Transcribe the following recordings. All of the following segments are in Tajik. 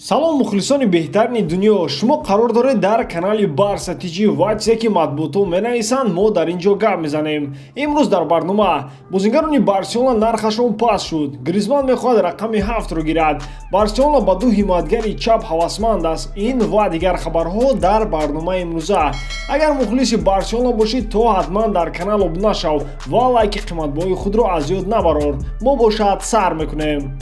Салом, мухлисони беҳтарини дунё! Шумо қарор доред дар канали Барса ТЖ ва чизе ки матбуотҳо менависанд, мо дар ин ҷо гап мезанем. Имрӯз дар барнома: бозингарони Барселона нархашон паст шуд, Гризман мехоҳад рақами 7-ро гирад, Барселона ба ду ҳимоятгари чап ҳавасманд аст. Ин ва дигар хабарҳо дар барномаи имрӯза. Агар мухлиси Барселона бошӣ, то ҳатман дар канал обуна шав ва лайки қиматбоҳои худро аз ёд набарор. Мо бошад сар мекунем.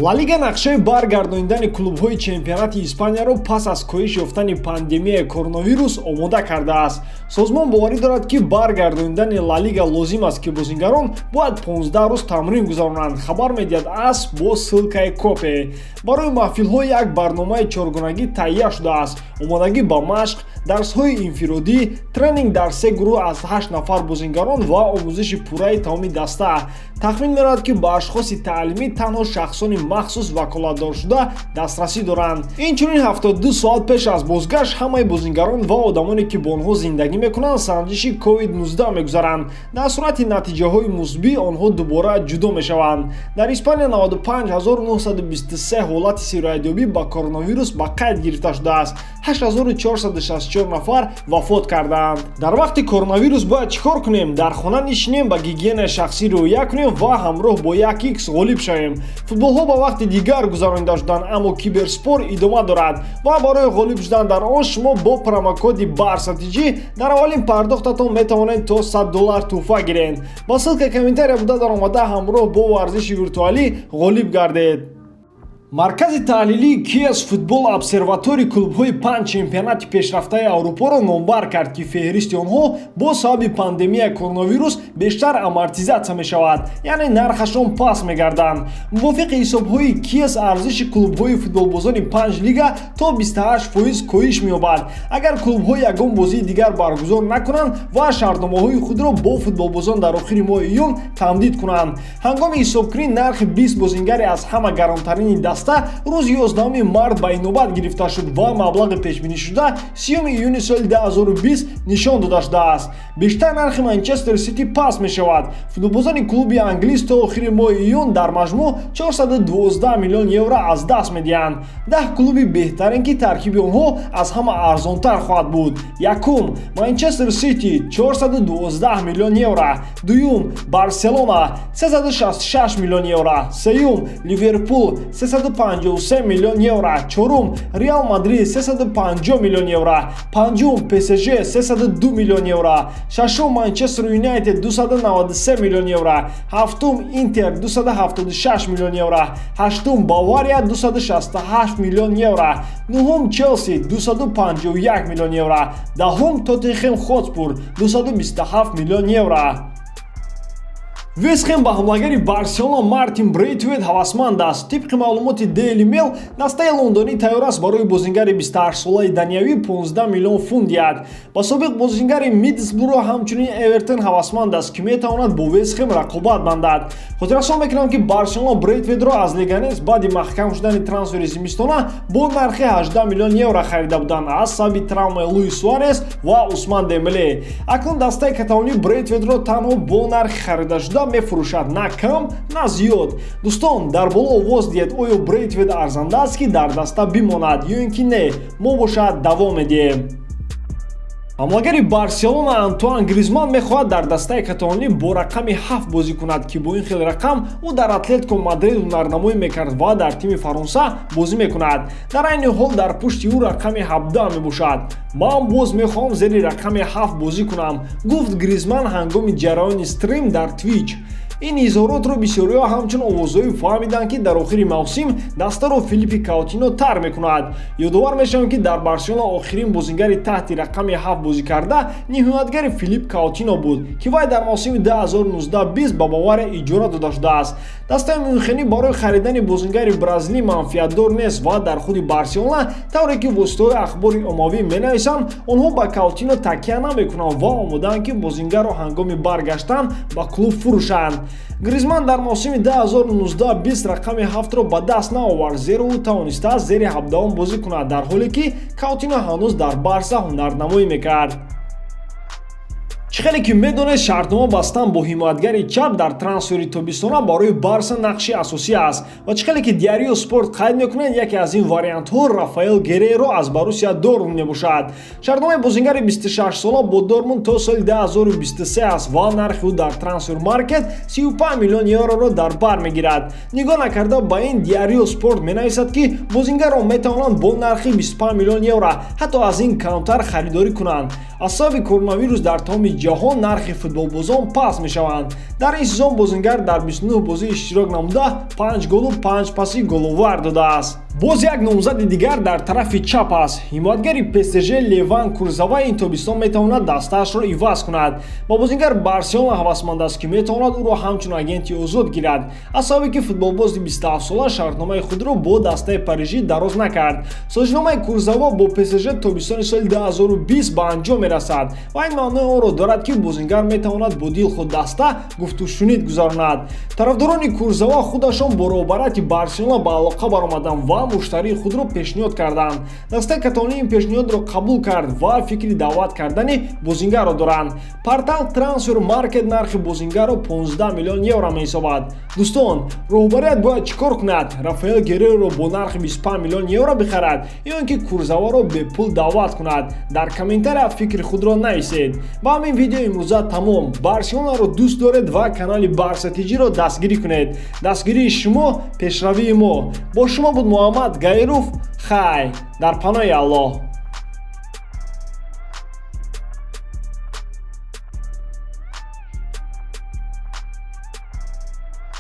Ла Лига нақшаи баргардонидани клубҳои чемпионати Испанияро пас аз коҳиш ёфтани пандемияи коронавирус омода кардааст. Созмон боварӣ дорад, ки баргардонидани Ла Лига лозим аст, ки бозингарон бояд 15 рӯз тамрин гузаронанд, хабар медиҳад АС бо ссылкаи Копе. Барои маҳфилҳо як барномаи чоргунагӣ таҳия шудааст: омодагӣ ба машқ, дарсҳои инфиродӣ, тренинг дар се гурӯҳ аз ҳашт нафар бозингарон ва омӯзиши пурраи тамоми даста. Тахмин меравад, ки ба ашхоси таълимӣ танҳо шахсони махсус ваколатдоршуда дастрасӣ доранд. Инчунин 72 соат пеш аз бозгашт ҳамаи бозингарон ва одамоне, ки бо онҳо зиндагӣ мекунанд, санҷиши COVID-19 мегузаранд. Дар сурати натиҷаҳои мусбӣ онҳо дубора ҷудо мешаванд. Дар Испания 95 923 ҳолати сироятёбӣ ба коронавирус ба қайд гирифта шудааст, 8464 нафар вафот кардаанд. Дар вақти коронавирус бояд чӣ кор кунем? Дар хона нишинем, ба гигиенаи шахсӣ риоя кунем ва ҳамроҳ бо 1x ғолиб шавем. Футболҳо ба вақти дигар гузаронида шуданд, аммо киберспорт идома дорад ва барои ғолиб шудан дар он шумо бо промокоди БАРСАТИҷӣ дар аввалин пардохтатон метавонед то 100 доллар тӯҳфа гиред. Ба ссылка комментария буда даромада, ҳамроҳ бо варзиши виртуалӣ ғолиб гардед. Маркази таҳлилии Киес Футбол Обсерватори клубҳои панҷ чемпионати пешрафтаи Аврупоро номбар кард, ки феҳристи онҳо бо сабаби пандемияи коронавирус бештар амортизатсия мешавад, яъне нархашон паст мегарданд. Мувофиқи ҳисобҳои Киес, арзиши клубҳои футболбозони панҷ лига то 28% коҳиш меёбад, агар клубҳо ягон бозии дигар баргузор накунанд ва шартномаҳои худро бо футболбозон дар охири моҳи июн тамдид кунанд. Ҳангоми ҳисобкунӣ нархи 20 бозингари аз ҳама гаронтарини даста рӯзи 11 март ба инобат гирифта шуд ва маблағи пешбинишуда 30 июни соли 2020 нишон дода шудааст. Бештар нархи Манчестер Сити паст мешавад. Футболбозони клуби англис то охири моҳи июн дар маҷмӯъ 412 миллион евро аз даст медиҳанд. 10 клуби беҳтарин, ки таркиби онҳо аз ҳама арзонтар хоҳад буд: якум, Манчестер Сити, 412 миллион евро; дуюм, Барселона, 366 миллион евро; сеюм, Ливерпул, 353 миллион евро; чорум, Реал Мадрид, 350 миллион евро; панҷум, ПСЖ, 302 миллион евро; шашум, Манчестер Юнайтед, 293 миллион евро; ҳафтум, Интер, 276 миллион евро; ҳаштум, Бавария, 268 миллион евро; нуҳум, Челси, 251 миллион евро; даҳум, Тоттенхем Хотспур, 227 миллион евро. Вест Хем ба ҳамлагари Барселона Мартин Брейтвейт ҳавасманд аст. Тибқи маълумоти Daily Mail, дастаи лондонӣ тайёр аст барои бозингари 28-солаи даниявӣ 15 миллион фунт диҳад. Ба собиқ бозингари Миддлсбруро ҳамчунин Эвертон ҳавасманд аст, ки метавонад бо Вест Хем рақобат бандад. Хотиррасон мекунам, ки Барселона Брейтвейтро аз Леганес баъди маҳкам шудани трансфери зимистона бо нархи 18 миллион евро харида буданд аз сабаби травмаи Луис Суарес ва Усман Дембеле. Акнун дастаи каталонӣ Брейтвейтро танҳо бо нархи харидашуда мефурӯшад, на кам, на зиёд. Дӯстон, дар боло овоз диҳед: оё Брейтвейт арзанда аст, ки дар даста бимонад, ё ин ки не? Мо бошад давом медиҳем. Ҳамлагари Барселона Антуан Гризман мехоҳад дар дастаи каталонӣ бо рақами 7 бозӣ кунад, ки бо ин хел рақам ӯ дар Атлетико Мадрид ҳунарнамоӣ мекард ва дар тими Фаронса бозӣ мекунад. Дар айни ҳол дар пушти ӯ рақами 17 мебошад. «Ман боз мехоҳам зери рақами 7 бозӣ кунам», гуфт Гризман ҳангоми ҷараёни стрим дар Твич. Ин изҳоротро бисёриҳо ҳамчун овозҳое фаҳмиданд, ки дар охири мавсим дастаро Филиппи Каутино тарк мекунад. Ёдовар мешавем, ки дар Барселона охирин бозингари таҳти рақами 7 бозӣ карда ниҳоятгари Филипп Каутино буд, ки вай дар мавсими 2019-20 ба Бавария иҷора дода шудааст. Дастаи мюнхенӣ барои харидани бозингари бразилӣ манфиатдор нест ва дар худи Барселона, тавре ки воситаҳои ахбори оммавӣ менависанд, онҳо ба Каутино такя намекунанд ва омодаанд, ки бозингарро ҳангоми баргаштан ба клуб фурӯшанд. Гризман дар мавсими 2019-20 рақами 7-ро ба даст наовард, зеро ӯ тавонистааст зери 17-ум бозӣ кунад, дар ҳоле ки Каутино ҳанӯз дар Барса ҳунарнамоӣ мекард. Чӣ хеле ки медонед, шартнома бастан бо ҳимоятгари чап дар трансфери тобистона барои Барса нақши асосӣ аст. Ва чӣ хеле ки Диарио Спорт қайд мекунад, яке аз ин вариантҳо Рафаэл Герреро аз Боруссия Дортмунд мебошад. Шартномаи бозингари 26сола бо Дортмунд то соли 2023 аст ва нархи ӯ дар Трансфер Маркет 35 миллион евроро дар бар мегирад. Нигоҳ накарда ба ин, Диарио Спорт менависад, ки бозингарро метавонанд бо нархи 25 миллион евро, ҳатто аз ин камтар, харидорӣ кунанд. Аз сабаби коронавирус дар тамоми ҷаҳон нархи футболбозон паст мешаванд. Дар ин сезон бозингар дар 29 бозӣ иштирок намуда, 5 голу 5 паси головар додааст. Боз як номзади дигар дар тарафи чап аст. Ҳимоятгари ПСЖ Леван Курзава ин тобистон метавонад дастаашро иваз кунад. Ба бозингар Барселона ҳавасманд аст, ки метавонад ӯро ҳамчун агенти озод гирад, аз сабабе ки футболбози 27сола шартномаи худро бо дастаи парижӣ дароз накард. Созишномаи Курзава бо ПСЖ тобистони соли 2020 ба анҷом мерасад ва ин маънои онро дорад, ки бозингар метавонад бо дилхоҳ даста гуфтушунид гузаронад. Тарафдорони Курзава худашон бо роҳбарияти Барселона ба алоқа баромаданд ва муштарии худро пешниҳод карданд. Дастаи каталонӣ ин пешниҳодро қабул кард ва фикри даъват кардани бозингарро доранд. Портал Трансфер Маркет нархи бозингарро 15 миллион евро меҳисобад. Дӯстон, роҳбарият бояд чӣ кор кунад? Рафаэл Герреро бо нархи 25 миллион евро бихарад ё ин ки Курзаваро бепул даъват кунад? Дар комментария фикри худро нависед. Ба ҳамин видео имрӯза тамом. Барселонаро дӯст доред ва канали Барса ТЖро дастгирӣ кунед. Дастгирии шумо пешравии мо. Бо шумо буд Муҳаммад Гаиров. Хай, дар паноҳи Аллоҳ.